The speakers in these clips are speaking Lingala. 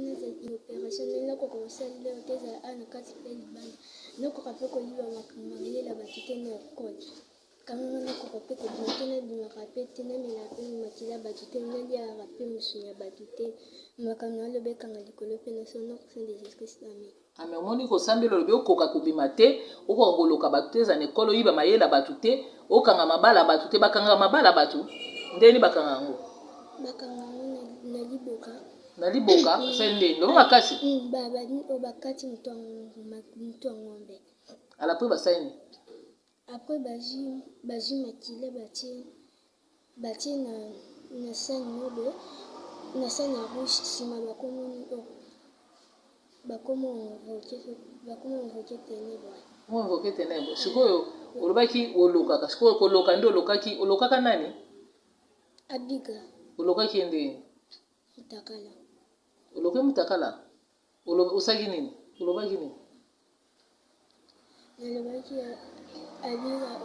nazala inopérationnel, nakoka kosala eloko te, ezala awa na kati mpe libanda, nakoka mpe koyiba makambo ya bato te na ekole. Kanga nga nakoka mpe kobima te, nabimaka mpe te, namelaka mpe makila ya bato te, naliaka mpe mosuni ya bato te. Makambo naloba ekanga likolo mpe na se, au nom puissant de Jesus Christ, amen. Amen. Omoni kosambela olobi okoka kobima te, okoka koloka bato te, eza na ekolo oyiba mayele ya bato te, okanga mabala ya bato te. Bakangaka mabala ya bato ndeni? Bakanga yango? Bakanga yango na liboka. Na liboka osali ndeni? Loba makasi. Bakati moto ya ngombe. Ala mpe basali nini? Après bazwi makila, batie na sani moko boye, na sani ya rouge. Nsima bakomi invoquer ténèbre. Mo invoquer ténèbre. Sikoyo olobaki olokaka, sikoyo koloka nde olokaki, olokaka nani? Abiga. Olokaki ye ndenge? Mutakala. Oloki mutakala, osalaki nini? Olobaki nini? Nalobaki: "Abiga,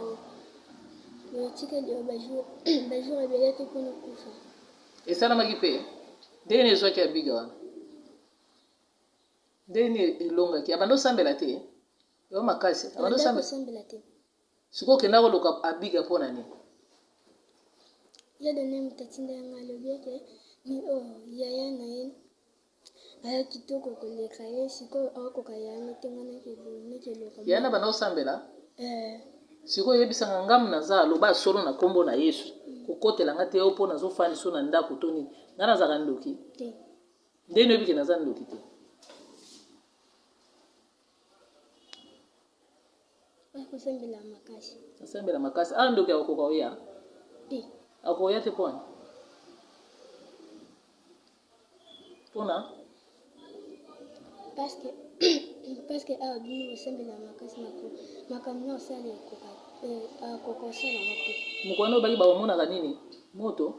otikali oyo bajour ebele te mpona kufa." Esalamaki mpe ndenge nini? Ezwaki abiga wana ndenge nini? Elongaki? Abanda osambela te yo makasi? Abanda osambela te. Sikoyo okenda koluka abiga mpo na nini? Ya done moto atinda yanga, alobi ete ni oyo yaya na ye aya kitoko koleka ye. Sikoyo akokoka yaya ne te, nga nakeloka. Yaya na banda osambela? Sikoyo oyebisanga ngamu naza aloba solo na nkombo na Yesu, kokotela nga te yo mpo nazofandi so na ndako to nini. Nga nazalaka ndoki? Te. Ndeni oyebi ke naza ndoki te? Kosambela makasi. Asambela makasi. Awa ndoki akokoka oya? Te. Akoya te mpona mpona Parce que awa bino kosambela makasi, makambo na osala ekoka, akoka osala yango te. Mokolo obaki baomonaka nini? Moto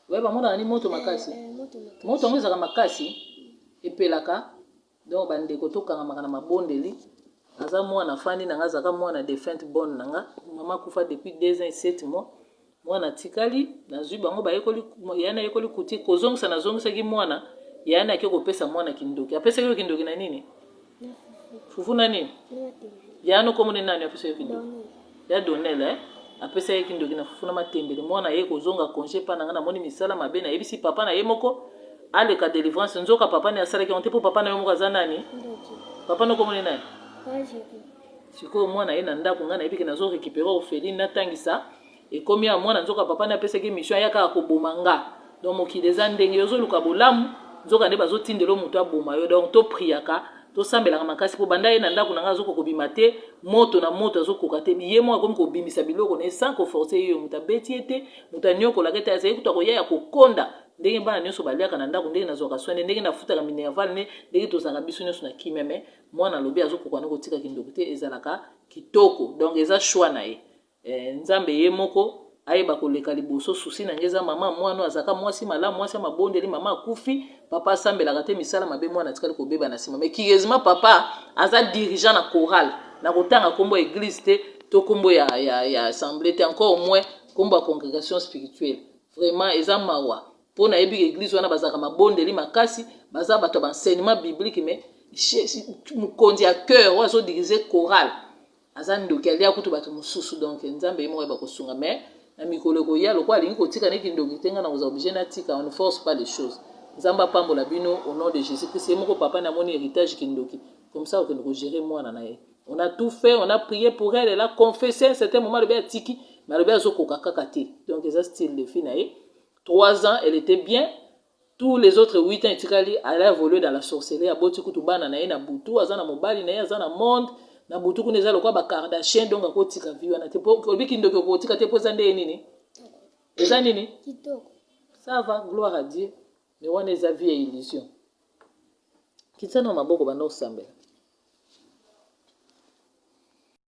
oye, bamonaka nini? Moto makasi. Moto makasi. Moto yango ezalaka makasi, epelaka. Donc bandeko, tokangamaka na mabondeli. Aza mwana afandi na nga, azalaka mwana défunte bonne na nga. Mama akufa depuis 2 ans et 7 mois, mwana atikali. Nazwi bango, bayekoli ya nayekoli kuti kozongisa, nazongisaki mwana ya nake kopesa mwana kindoki. Apesaki yo kindoki na nini? Na fufu. Fufu na nini? Na matembele. Ya nokomoni nani apesa yo kindoki? Donel. Ya Donel, eh? Apesa ye kindoki na fufu na matembele. Mwana ye kozonga congé mpa na nga, namoni misala mabe, nayebisi papa na ye moko aleka délivrance. Nzoka papa ne asalaki yango te, mpo papa na ye moko aza nani? Ndoki. Papa nokomoni nani? Pajeri. Sikoyo mwana ye na ndako, ngai nayebi ke nazo récupérer orpheline, natangisa, ekomi ya mwana. Nzoka papa ne apesaki mission, aya kaka koboma nga. Donc mokili eza ndenge ozoluka bolamu, nzoka nde bazotindela moto aboma yo. Donc topriaka, tosambelaka makasi, mpo banda ye na ndako na ngai azokoka kobima te, moto na moto azokoka te. Ye moko akomi kobimisa biloko na ye sans koforcer ye. Yo moto abeti ye te, moto anyokolaka te, azali kutu akoya ya kokonda ndenge bana nyonso baliaka na ndako, ndenge nazwaka soin, ndenge nafutaka minerval ne, ndenge tozalaka biso nyonso na kimia. Mais mwana alobi azokoka ne kotika kindoki te, ezalaka kitoko. Donc eza choix na ye. Nzambe ye moko ayeba koleka liboso. Souci na ngai eza mama mwana oyo azalaka mwasi malamu, mwasi ya mabondeli. Mama akufi, papa asambelaka te, misala mabe, mwana atikali kobeba na nsima. Mais curieusement papa aza dirigeant na chorale. Na kotanga nkombo ya église te to nkombo ya assemblée te, encore moins nkombo ya congrégation spirituelle. Vraiment eza mawa, mpo nayebi église wana bazalaka mabondeli makasi, baza bato ya baenseignement biblique. Mais mokonzi ya chœur oyo azodirige chorale aza ndoki, alia kutu bato mosusu. Donc Nzambe ye moko ayeba kosunga. Mais na mikolo ekoya, lokola alingi kotika neti ndoki te, ngai na kozala obligé natika. On ne force pas les choses. Nzambe apambola bino au nom de Jésus Christ. Ye moko papa namoni héritage kindoki, comme ça okende kogérer mwana na ye. On a tout fait, on a prié pour elle, elle a confessé un certain moment, alobi atiki, mais alobi azokoka kaka te. Donc eza style de vie na ye. 3 ans elle était bien, tous les autres 8 ans etikali elle a évolué dans la sorcellerie. Aboti kutu bana na ye na butu, aza na mobali na ye, aza na monde na butu kuna, eza lokola bakardachien. Donc akotika vie wana te, po olobi kindoki okotika te, mpo eza ndenge nini? Eza nini? Kitoko. Ça va, gloire à Dieu. Mais wana eza vie ya illusion. Kitisa na maboko, banda osambela.